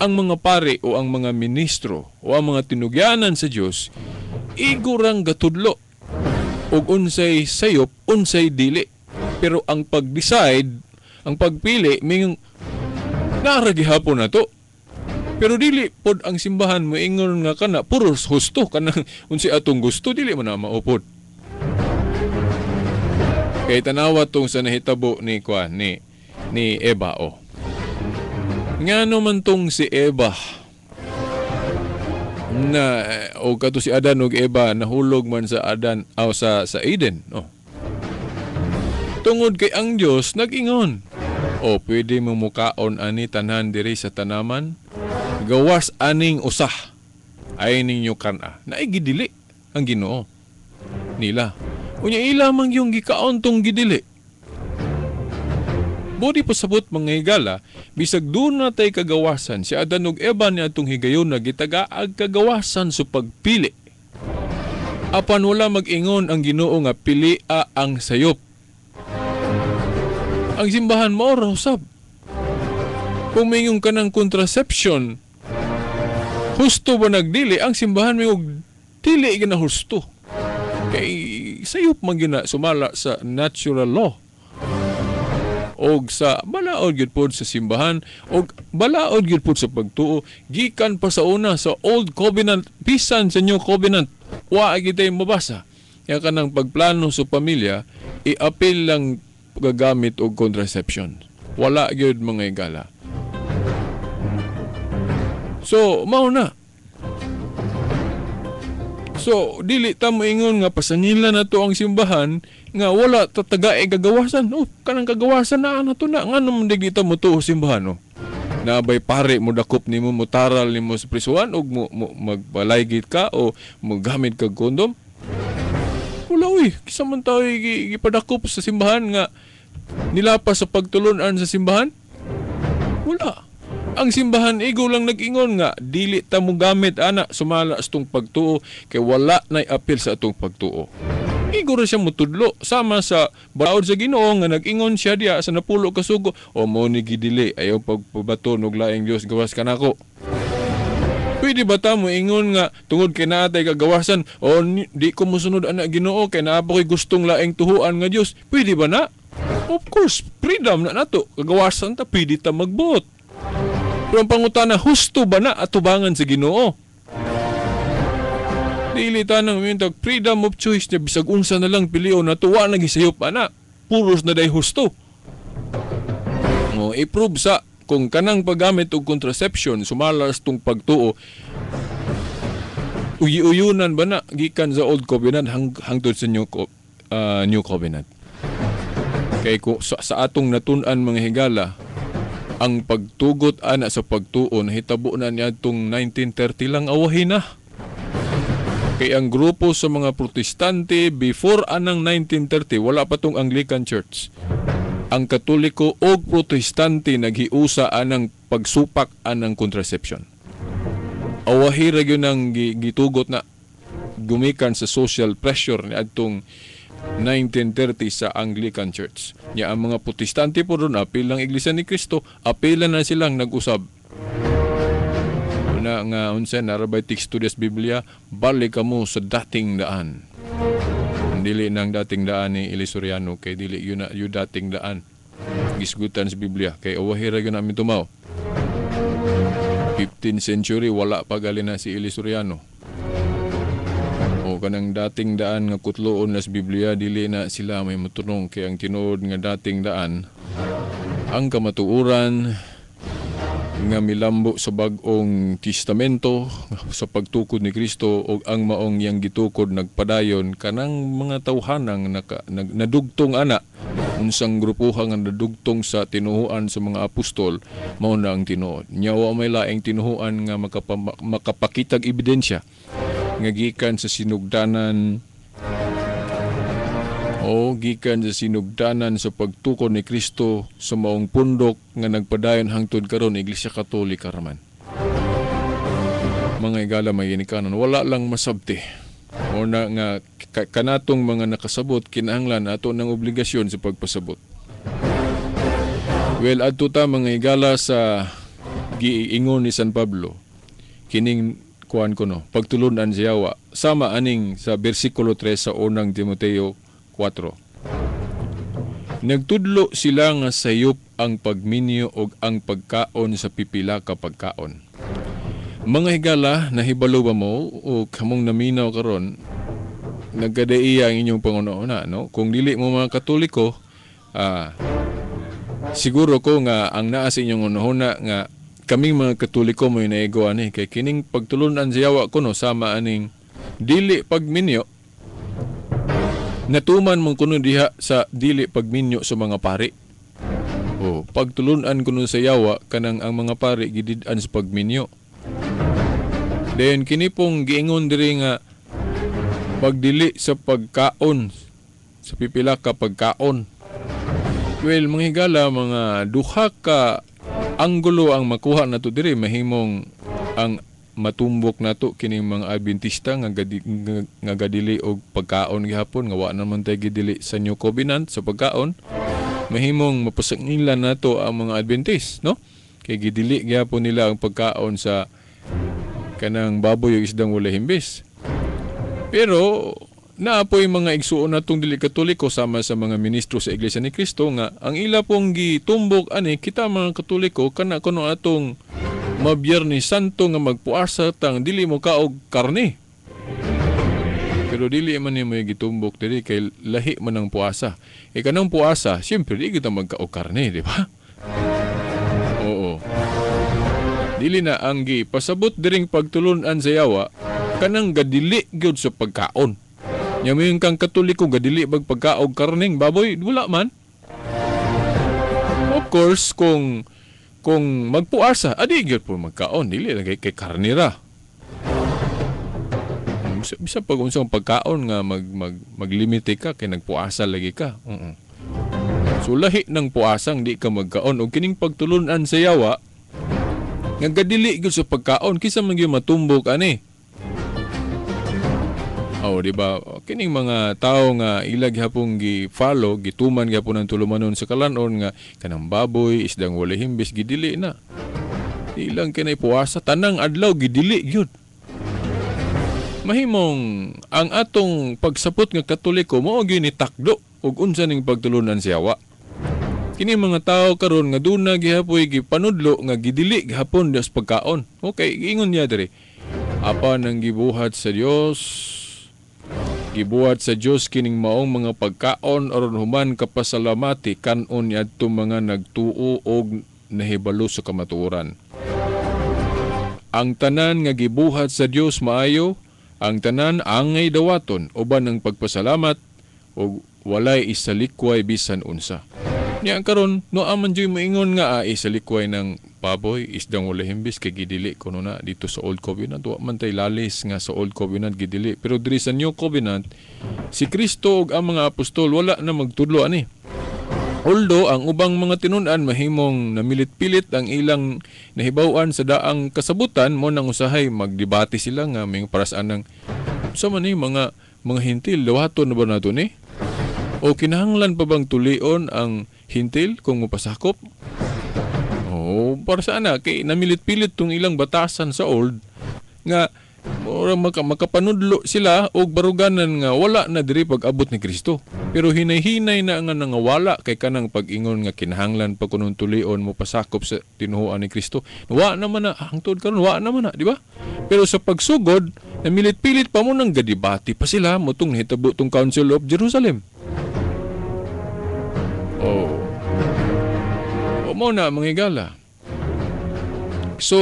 Ang mga pare o ang mga ministro o ang mga tinugyanan sa Dios igurang gatudlo og unsay sayop, unsay dili. Pero ang pag-decide, ang pagpili, mingon naa ra gihapon na to. Pero dili pod ang simbahan moingon nga kana puros husto kanang unsay atong gusto, dili man na maupod. Kay tanawa tong sa nahitabo ni kwa ni ni Eva o. Ngano man tong si Eva na o kato si Adan ug Eva nahulog man sa Adan o sa Eden, oh? Tungod kay ang Dios nag-ingon, "O pwede mo mukaon ani tanan diri sa tanaman, gawas aning usah ay ninyo kana." Naigidili ang Ginoo nila. Unya ila man yung gikaon tong gidili. Bodi pasabot, mga higala, bisag doon na tay kagawasan, si Adan ug Eva ni atong higayon na gitagaag kagawasan sa pagpili. Apan wala mag-ingon ang Ginoo nga pilia ang sayop. Ang simbahan mao ra usab. Kung mingon ka ng contraception, husto ba nagdili? Ang simbahan may dili gina husto. Kay sayop man gina sumala sa natural law og sa balaod gyud pod sa simbahan og balaod gyud pod sa pagtuo gikan pa sa una, sa Old Covenant, bisan sa New Covenant, wa gyud mabasa ya kanang pagplano sa pamilya iapil lang gagamit og contraception. Wala gyud, mga higala. So mao na. So, dili ta moingon nga pasangila na to ang simbahan nga wala tatagae kagawasan. Oh, kanang kagawasan na nato na. Ngano man di ta mo tuo simbahan, oh? Nabay pare mo dakop nimo, mo taral nimo sa prisuan og mo magpalaygit ka o mogamit kag kondom? Wala uy, kisa man tayo gipadakop sa simbahan nga nilapas sa pagtulunan sa simbahan? Wala. Ang simbahan igo lang nag-ingon nga dili ta mo gamit ana sumala sa tong pagtuo kay wala nay apil sa atong pagtuo. Igo ra siya mutudlo sama sa balaod sa Ginoo nga nag-ingon siya diya sa napulo ka sugo o mo ni gidili ayaw pagpabaton og laing Dios gawas kanako. Pwede ba ta mo ingon nga tungod kay naa tay kagawasan o di ko mosunod ana Ginoo kay naa pa ko'y gustong laing tuhuan nga Dios? Pwede ba na? Of course, freedom na nato. Kagawasan ta, pwede ta magbuot. Pero ang pangutana, husto ba na atubangan sa Ginoo? Dili tanang mintag freedom of choice niya bisag unsa na lang pilion na tuwa na gisayop ana. Puros na day husto. Mo i-prove sa kung kanang paggamit og contraception sumala sa tong pagtuo, uyi-uyunan ba na gikan sa Old Covenant hangtod sa New Covenant. Kay sa atong natun-an, mga higala, ang pagtugot ana sa pagtuo nahitabo na niadtong 1930 lang, awahin na. Kay ang grupo sa mga Protestante before anang 1930, wala pa tong Anglican Church. Ang Katoliko og Protestante naghiusa anang pagsupak anang contraception. Awahi ra gyud ang gitugot na gumikan sa social pressure ni adtong 1930 sa Anglican Church. Nya ang mga Protestante po ron, apil lang Iglesia ni Cristo, apilan na silang nag-usab. Una nga unsa narabay teksto des Biblia, balik kamo sa dating daan. Dili nang dating daan ni Eli Soriano kay dili yun na yung dating daan. Gisgutan sa Biblia kay awahi ra gyud namin tumaw. 15th century wala pa gali na si Eli Soriano. O kanang dating daan nga kutloon na sa Biblia, dili na sila may motunong kay ang tinuod nga dating daan ang kamatuoran nga milambo sa Bag-ong Testamento sa pagtukod ni Kristo og ang maong iyang gitukod nagpadayon kanang mga tawhanang nadugtong ana, unsang grupuha nga nadugtong sa tinuhuan sa mga apostol, mao na ang tinuod. Nya wa may laing tinuhuan nga makapakitag ebidensya nga gikan sa sinugdanan o gikan sa sinugdanan sa pagtukod ni Kristo sa maong pundok nga nagpadayon hangtod karon, Iglesia Katolika raman. Mga igala, may ginikanan, wala lang masabti. O na nga kanatong mga nakasabot, kinahanglan ato ng obligasyon sa pagpasabot. Well, adto ta, mga igala, sa giingon ni San Pablo kining kuan ko no, pagtulunan sa yawa sama aning sa bersikulo 3 sa unang Timoteo 4. Nagtudlo sila nga sayop ang pagminyo og ang pagkaon sa pipila ka pagkaon. Mga higala, nahibalo ba mo o kamong naminaw karon, nagkadaiya ang inyong pangunauna, no? Kung dili mo mga Katoliko, siguro ko nga ang naa sa inyong unahuna nga kaming mga Katoliko mo naigo ani kay kining pagtulunan sa yawa kuno sama aning dili pagminyo, natuman man kuno diha sa dili pagminyo sa mga pari. Oh, pagtulunan kuno sa yawa kanang ang mga pari gidid-an sa pagminyo. Then kini pong giingon diri nga pagdili sa pagkaon sa pipila ka pagkaon. Well, mga higala, mga duha ka anggulo ang makuha nato diri, mahimong ang matumbok nato kining mga Adventista nga nga gadili og pagkaon gihapon nga wa naman tay gidili sa New Covenant sa pagkaon. Mahimong mapasangilan nato ang mga Adventist, no? Kay gidili gihapon nila ang pagkaon sa kanang baboy ug isdang walay himbis. Pero naapoy mga igsuon natong dili Katoliko sama sa mga ministro sa Iglesia ni Cristo nga ang ila pong gitumbok ani kita mga Katoliko kana kuno atong Mabiyernes Santo nga magpuasa tang dili mo kaog karne. Pero dili man ni may gitumbok diri kay lahi man ang puasa. E kanang puasa, siyempre di kita magkaog karne, di ba? Oo. Dili na ang gipasabot diring pagtulunan sa yawa kanang gadili gyud sa pagkaon. Nya moingon kang Katoliko gadili bag pagkaog karneng baboy, wala man. Of course, kung magpuasa, adi gyud po magkaon, dili lang kay karne ra. Bisa pag unsang pagkaon nga maglimite ka kay nagpuasa lagi ka. Oo. So lahi ng puasang di ka magkaon og kining pagtulunan sa yawa nga gadili gyud sa pagkaon kinsa man gyud matumbok ani. Oh, di ba? Kining mga tao nga ila gihapon gi-follow, gituman gihapon ang tulumanon sa kalanon nga kanang baboy, isdang walay himbis gidili na. Ilang kinay puasa tanang adlaw gidili gyud. Mahimong ang atong pagsapot nga Katoliko mao gyud ni takdo og unsa ning pagtulunan sa yawa. Kini mga tao karon nga duna gihapoy gipanudlo nga gidili gihapon sa pagkaon. Okay, giingon niya diri. Apan ang gibuhat sa Dios, gibuhat sa Dios kining maong mga pagkaon aron human kapasalamati kan-on niadto mga nagtuo og nahibalo sa kamatuoran. Ang tanan nga gibuhat sa Dios maayo, ang tanan angay dawaton uban ang pagpasalamat og walay isalikway bisan unsa. Niya karon no aman jud moingon nga isalikway ng baboy isdang walay himbis kay gidili kuno na dito sa Old Covenant, wa man tay lalis nga sa Old Covenant gidili, pero diri sa New Covenant si Kristo ug ang mga apostol wala na magtudlo ani. Although ang ubang mga tinun-an mahimong namilit-pilit ang ilang nahibaw-an sa daang kasabutan mo nang usahay magdebate sila nga may para sa anang sa man ni mga hintil dawaton na ba nato ni? O kinahanglan pa bang tulion ang hintil kung mapasakop? O para sa ana kay namilit-pilit tong ilang batasan sa old nga mura makapanudlo sila og baruganan nga wala na diri pag-abot ni Kristo. Pero hinay-hinay na nga nangawala kay kanang pag-ingon nga kinahanglan pa kunon tulion mo pasakop sa tinuhuan ni Kristo. Wa naman na hangtod karon, wa naman na, di ba? Pero sa pagsugod, namilit-pilit pa mo nang gadibati pa sila motong nahitabo tong Council of Jerusalem. Oh. O mo na mga higala. So,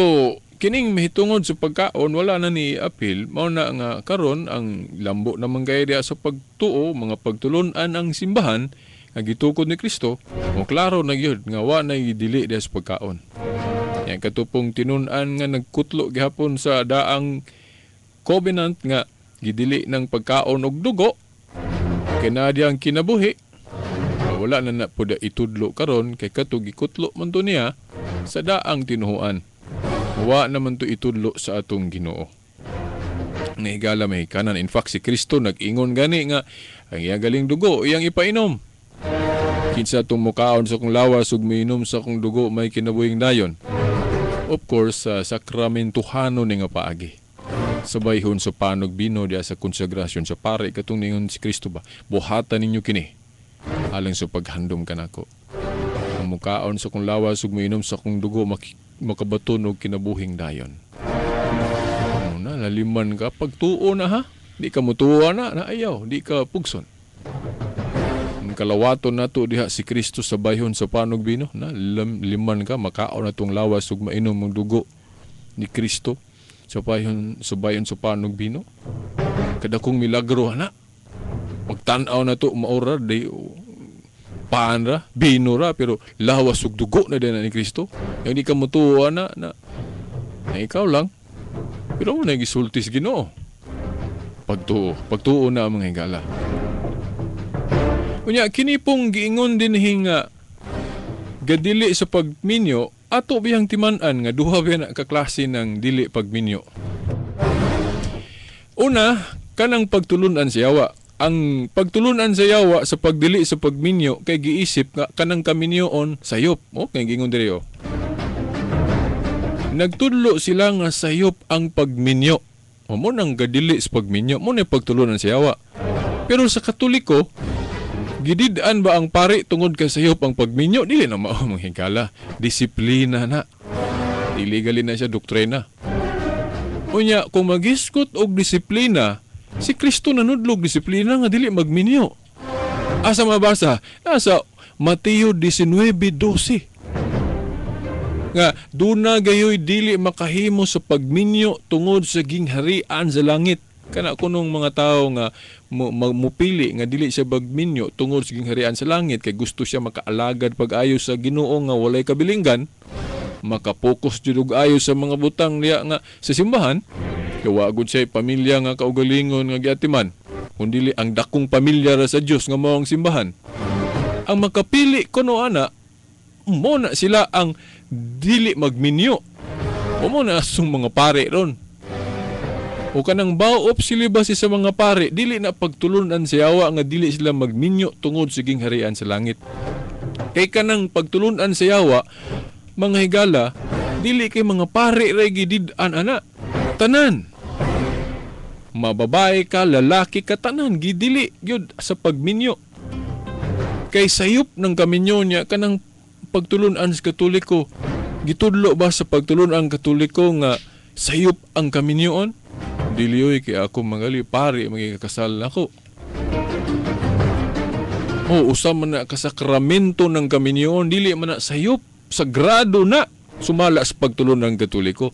kining mahitungod sa pagkaon wala na ni appeal, mao na nga karon ang lambo naman kay diha sa pagtuo, mga pagtulun-an ang simbahan nga gitukod ni Kristo, mo klaro na gyud nga wa na gidili diha sa pagkaon. Yan katupong tinun-an nga nagkutlo gihapon sa daang covenant nga gidili ng pagkaon og dugo kay ang kinabuhi, wala na na pud itudlo karon kay kato gikutlo man to niya sa daang tinuhuan. Wa naman to itudlo sa atong Ginoo. Nahigala may kanan. In fact, si Kristo nag-ingon gani nga ang iyang galing dugo iyang ipainom. Kinsa atong mukaon sa akong lawas ug miinom sa akong dugo may kinabuhing dayon. Of course, sa sakramentuhano ni nga paagi. Sabayhon sa panog bino diya sa konsagrasyon sa pare katong ningon si Kristo ba, buhatan ninyo kini alang sa paghandom kanako. Ang mukaon sa akong lawas ug miinom sa akong dugo makabaton og kinabuhing dayon. Ano na, laliman ka pagtuo na ha. Di ka mutuo na, naayaw, di ka pugson. kalawaton nato diha si Kristo sa bayhon sa pan ug bino na liman ka makaon natong lawas ug mainom ang dugo ni Kristo sa bayhon sa pan ug bino. Kadakong milagro ana. Pagtan-aw nato, maura di pan ra, bino ra, pero lawas ug dugo na din ni Kristo. Yang di ka mutuo na na, na ikaw lang. Pero mo na gisulti sa Ginoo. Pagtuo, pagtuo na ang mga higala. Unya kini pong giingon din nga gadili sa pagminyo, ato biyang timan-an nga duha biya na kaklase ng dili pagminyo. Una, kanang pagtulunan sa yawa. Ang pagtulunan sa yawa sa pagdili sa pagminyo kay giisip nga kanang kaminyoon sayop. Oh, kay giingon diri oh. Nagtudlo sila nga sayop ang pagminyo. O mo nang gadili sa pagminyo, mo na pagtulunan sa yawa. Pero sa Katoliko, gidid-an ba ang pari tungod kay sayop ang pagminyo? Dili na mao, mga higala. Disiplina na. Dili gali na siya doktrina. Unya, kung magisgot og disiplina, si Kristo nanudlog disiplina nga dili magminyo. Asa mabasa? Nasa Mateo 19:12. Nga duna gayoy dili makahimo sa pagminyo tungod sa gingharian sa langit. Kana kunong mga tao nga mupili nga dili siya bagminyo tungod sa gingharian sa langit kay gusto siya makaalagad pag-ayo sa Ginoo nga walay kabilinggan, makapokus jud og ayo sa mga butang niya nga sa simbahan, kay wa gud siya pamilya nga kaugalingon nga giatiman, kun dili ang dakong pamilya ra sa Dios nga mao ang simbahan. Ang makapili kuno ana, mo na sila ang dili magminyo. O mo na asong mga pare ron. O kanang vow of celibacy sa mga pare, dili na pagtulunan sa yawa nga dili sila magminyo tungod sa gingharian sa langit. Kay kanang pagtulunan sa yawa, mga higala, dili kay mga pare ra gidid-an ana. Tanan. Mababae ka, lalaki ka, tanan gidili gyud sa pagminyo. Kay sayop ng kaminyo niya kanang pagtulunan sa Katoliko. Gitudlo ba sa pagtulunan Katoliko nga sayop ang kaminyoon? Dili oy, kay ako mangali pare magikasal nako. O usa man na kasakramento ng kaminyoon, dili man na sayop, sagrado na sumala sa pagtulunan ng Katoliko.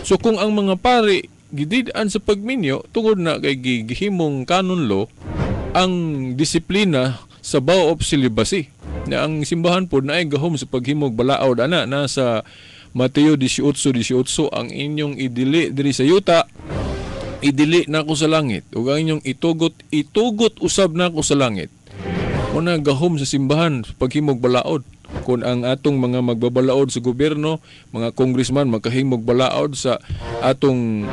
So kung ang mga pare gidid-an sa pagminyo tungod na kay gihimong canon law ang disiplina sa vow of celibacy, na ang simbahan pod naay gahom sa paghimog balaod ana. Nasa Mateo 18:18, ang inyong idili diri sa yuta, idili nako sa langit, ug ang inyong itugot, itugot usab nako sa langit. Una gahom sa simbahan sa paghimog balaod. Kung ang atong mga magbabalaod sa gobyerno, mga congressman, makahimog balaod sa atong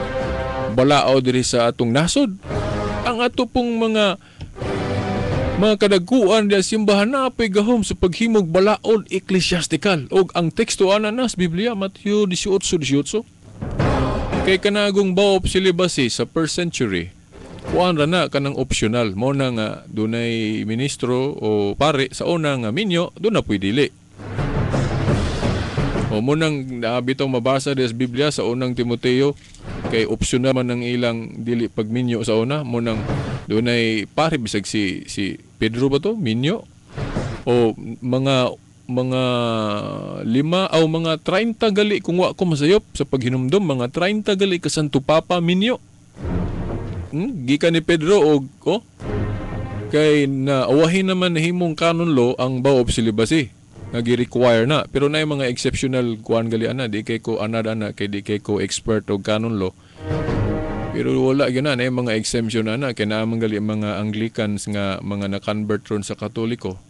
balaod diri sa atong nasod, ang ato pong mga kadaguan di simbahan na apay gahom sa paghimog balaod ecclesiastical. Og ang teksto ana nas Biblia, Mateo 18:18. Kay kanagong vow of celibacy sa first century, kuan ra na kanang optional mo na nga dunay ministro o pare sa una nga minyo, doon na pwede dili. O mo nang bitaw mabasa des Biblia sa Unang Timoteo kay optional man ang ilang dili pagminyo sa una, mo nang dunay pare bisag si Pedro ba to minyo o mga lima o mga 30 gali, kung wa ko masayop sa paghinumdom, mga 30 gali ka Santo Papa minyo. Gikan ni Pedro og oh, kay na awahin naman nahimong canon law ang vow of celibacy nga gi-require na, pero na mga exceptional kuan gali ana, di kay ko anad ana kay di kay ko expert og canon law, pero wala gyud na mga exemption ana kay naa man gali mga Anglicans nga mga na-convert ron sa Katoliko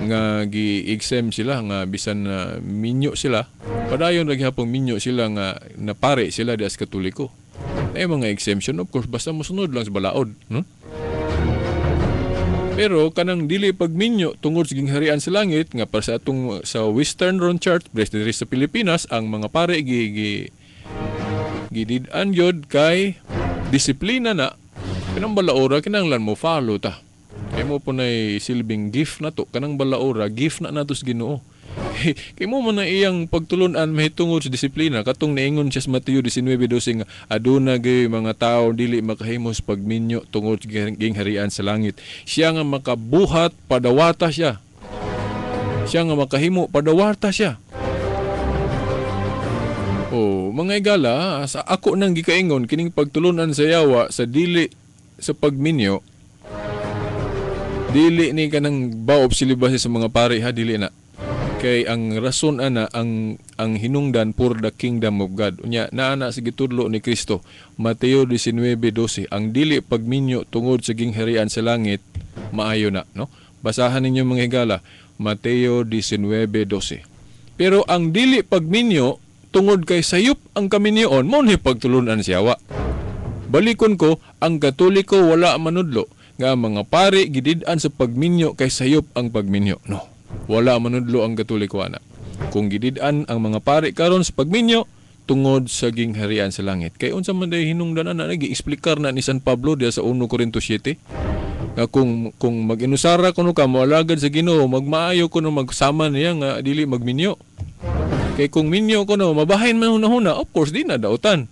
nga gi-exempt sila nga bisan na minyo sila, padayon ra gihapon minyo sila nga napare sila di as Katoliko. Ay mga exemption, of course, basta mosunod lang sa balaod, no? Pero kanang dili pagminyo tungod sa gingharian sa langit nga para sa atong sa Western Ron Church diri sa Pilipinas, ang mga pare gi, gi gidid-an gyud kay disiplina na kanang balaora kinahanglan mo follow ta. Kay mo po nay silbing gift na to, kanang balaora gift na nato sa Ginoo. Kay mo man na iyang pagtulunan mahitungod sa disiplina, katong niingon siya sa Mateo 19:12 nga aduna gyud mga tawo dili makahimos pagminyo tungod sa gingharian sa langit. Siya nga makabuhat, padawata siya. Siya nga makahimo, padawata siya. Oh, mga igala, sa ako nang gikaingon kining pagtulunan sa yawa sa dili sa pagminyo, dili ni kanang vow of celibacy sa mga pari ha, dili na. Kay ang rason ana, ang hinungdan for the kingdom of God. Unya naa na sa gitudlo ni Kristo, Mateo 19:12, ang dili pagminyo tungod sa gingharian sa langit, maayo na, no? Basahan ninyo, mga higala, Mateo 19:12. Pero ang dili pagminyo tungod kay sayop ang kaminyoon, mao ni pagtulunan siya wa. Balikon ko, ang Katoliko wala manudlo nga ang mga pari gidid-an sa pagminyo kay sayop ang pagminyo. No. Wala manudlo ang Katoliko ana. Kung gidid-an ang mga pari karon sa pagminyo tungod sa gingharian sa langit. Kay unsa man day hinungdan ana, gi-explikar na ni San Pablo diya sa 1 Corinto 7 nga kung mag-inusara kuno ka moalagad sa Ginoo, magmaayo kuno magsama niya nga dili magminyo. Kay kung minyo kuno mabahin man hunahuna, of course di na dautan.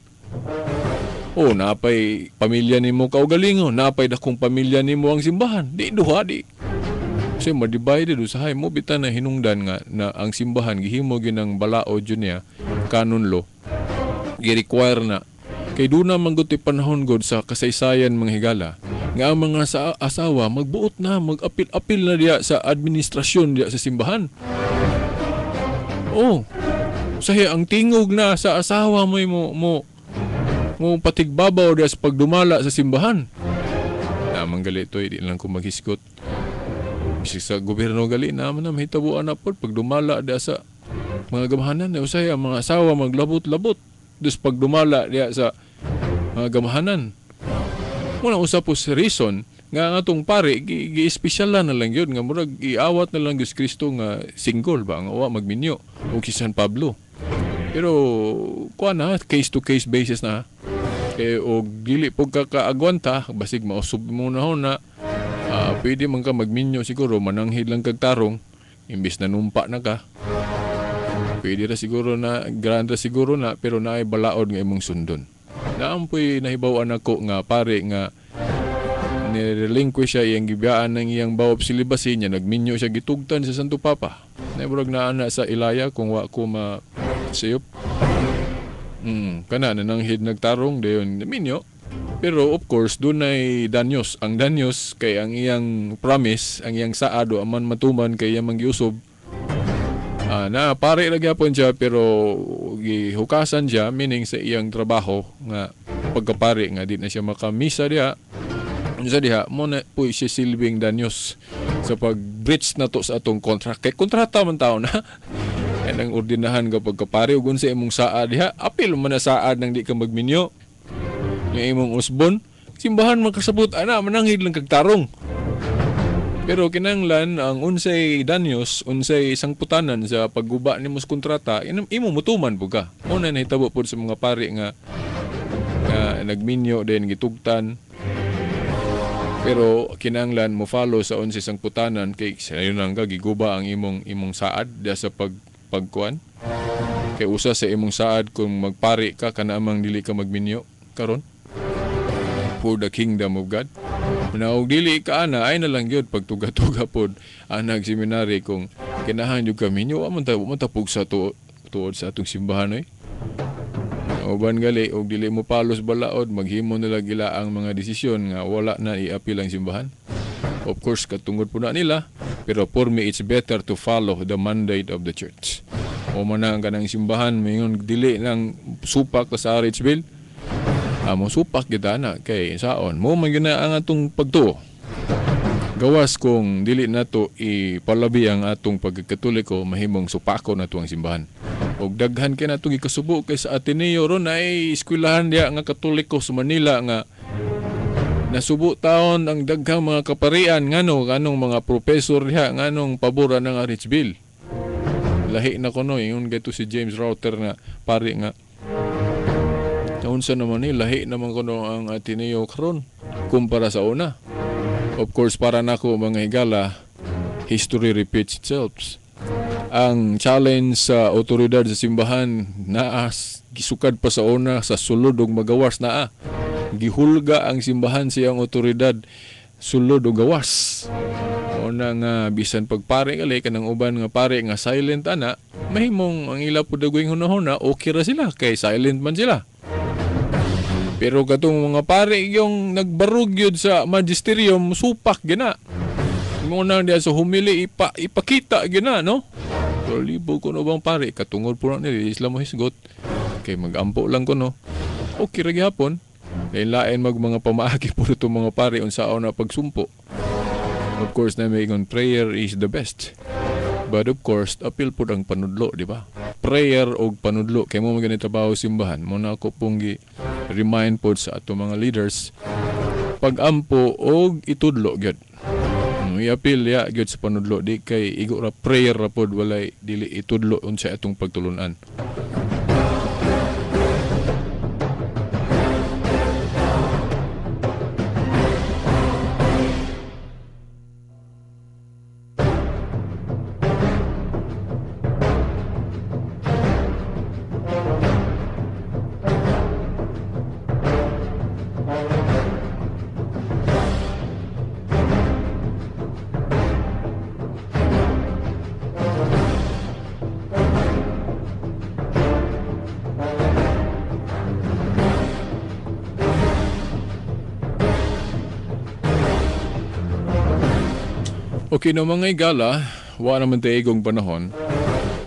Oh, napay pamilya nimo kaugalingon, napay dakong pamilya nimo ang simbahan. Di duha di. Kasi ma-divide usahay mo bitan na hinungdan nga na ang simbahan gihimo ginang balaod yun niya, canon law. Gi-require na. Kay duna man gud panahon god sa kasaysayan, mga higala, nga ang mga sa asawa magbuot na, mag-apil-apil na diya sa administrasyon diya sa simbahan. Oh, usahay ang tingog na sa asawa mo mo mo mo patigbabaw diya sa pagdumala sa simbahan. Namang gali to, di lang ko maghisgot. Bisag sa gobyerno gali naman na mahitabuan na pod pagdumala diya sa mga gamahanan. Usahay ang mga asawa maglabot-labot dus pagdumala diya sa mga gamahanan. Muna usa po sa reason nga ang atong pare gi-espesyal na lang yun nga murag iawat na lang Diyos Kristo nga single ba nga wa magminyo o si San Pablo. Pero kuan na, case to case basis na. Kay og dili pug ka kaagwanta, basig mausab mo na na pwede man ka magminyo siguro, mananghid lang kag tarong imbis na numpa na ka. Pwede ra siguro na, granda siguro na, pero naay balaod nga imong sundon. Naampoy nahibaw-an ako nga pare nga ni-relinquish siya iyang gibiyaan ng iyang vow of celibacy niya, nagminyo siya, gitugtan sa Santo Papa. Naimurag naa na sa Ilaya kung wa ko ma sayop. Kana nananghid nagtarong dayon minyo. Pero of course dunay danyos. Ang danyos kay ang iyang promise, ang iyang saad wa man matuman kay iyang manggiusob. Na pare ra gyapon siya pero gihukasan siya, meaning sa iyang trabaho nga pagkapare nga di na siya makamisa diha. Unsa diha mo na po siya silbing danyos sa pag-breach na to sa atong contract. Kay kontrata man taon na. Ang ordinahan ka pagkapare ug unsa imong saad diha, apil man na saad nang di ka magminyo. Nga imong usbon, simbahan man kasabot ana, mananghid lang kag tarong. Pero kinahanglan ang unsay danyos, unsay sangputanan sa pagguba nimo sa kontrata, imo mutuman pud ka. Mo na nahitabo pud sa mga pari nga nagminyo din gitugtan. Pero kinahanglan mo follow sa unsay sangputanan kay sayo nang ka giguba ang imong saad diha sa pagkuan. Kay usa sa imong saad kung magpari ka kana amang dili ka magminyo karon for the kingdom of God. Naog dili ka ana ay na lang gyud pagtuga-tuga pod anag seminary kung kinahan jud ka minyo, wa man ta pugsa tuod sa atong simbahan oy. Uban gali og dili mo palos balaod, maghimo nila gila ang mga desisyon nga wala na iapil ang simbahan. Of course katungod po na nila, pero for me it's better to follow the mandate of the church. O man ang kanang simbahan mingon dili lang supak ta sa RH Bill. Mo supak kita na kay saon mo man gyud na ang atong pagtuo. Gawas kung dili nato ipalabi ang atong pagkakatoliko, mahimong supako nato ang simbahan. Og daghan kay natong gikasubo kay sa Ateneo ron ay eskwelahan diha nga Katoliko sa Manila nga nasubo taon ang daghang mga kaparian ngano nganong mga professor diha nganong pabor ng RH Bill. Lahi na kuno ingon gato si James Router nga pari nga unsa naman ni lahi naman kuno ang Ateneo karon kumpara sa una. Of course para nako, mga higala, history repeats itself. Ang challenge sa otoridad sa simbahan naa gisukad pa sa una sa sulod og magawas naa. Gihulga ang simbahan siyang otoridad sulod og gawas. Una nga bisan pagpare gali kanang uban nga pare nga silent ana, mahimong ang ila pud dagoing hunahuna okay ra sila kay silent man sila. Pero katong mga pare yung nagbarug yun sa magisterium supak gina. Muna diya sa humili ipakita gina, no? Pero libo ko no bang pare katungod po na nila sila mo hisgot kay magampo lang ko no. Okay ra gihapon. Lain-lain mag mga pamaagi po itong mga pare unsaon na pagsumpo. Of course, na may ingon, prayer is the best. But of course, apil po ang panudlo, di ba? Prayer og panudlo. Kaya mo magani trabaho simbahan. Muna ako pong remind po sa ato mga leaders, pag-ampo og itudlo, gyud. Iapil ya gyud sa panudlo. Di kay igo ra prayer ra pod, walay dili itudlo unsa atong pagtulunan. Okay, no mga igala, wa naman tayo igong panahon.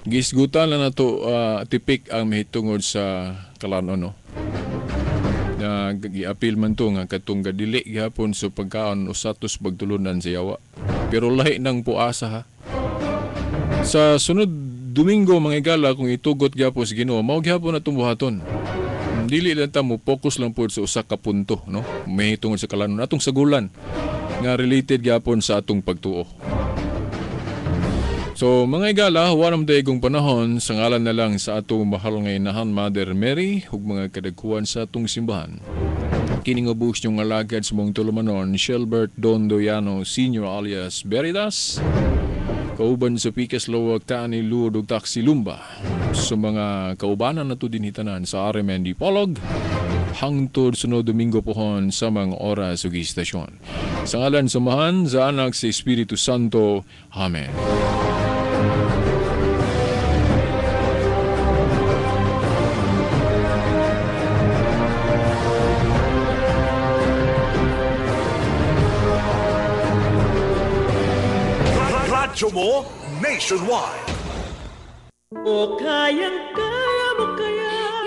Gisgutan lang nato tipik ang mahitungod sa kalanon, no? Na giapil man to nga katong gadili gihapon sa pagkaon usatos pagtulunan sa yawa. Pero lahi ng puasa ha. Sa sunod Domingo mga igala, kung itugot gihapon sa Ginoo, mao gihapon atong buhaton. Dili lang ta mo focus lang pod sa usa ka punto, no? Mahitungod sa kalanon atong sagulan nga related gyapon sa atong pagtuo. So mga igala, wa naman dayong panahon, sa ngalan na lang sa atong mahal nga inahan Mother Mary ug mga kadagkuan sa atong simbahan. Kini nga buhos niyong alagad sa mong tulumanon, Shelbert Dondoyano Sr. alias Veritas, kauban sa Pikas Lowag Tani Luod ug Taxi Lumba, sa mga kaubanan nato dinhitanan sa RMND Polog, hangtod sunod Domingo pohon sa mga oras ug istasyon. Sa ngalan sa Amahan, sa Anak, sa Espiritu Santo. Amen. Radyo mo nationwide. O kayang-kaya mo kaya.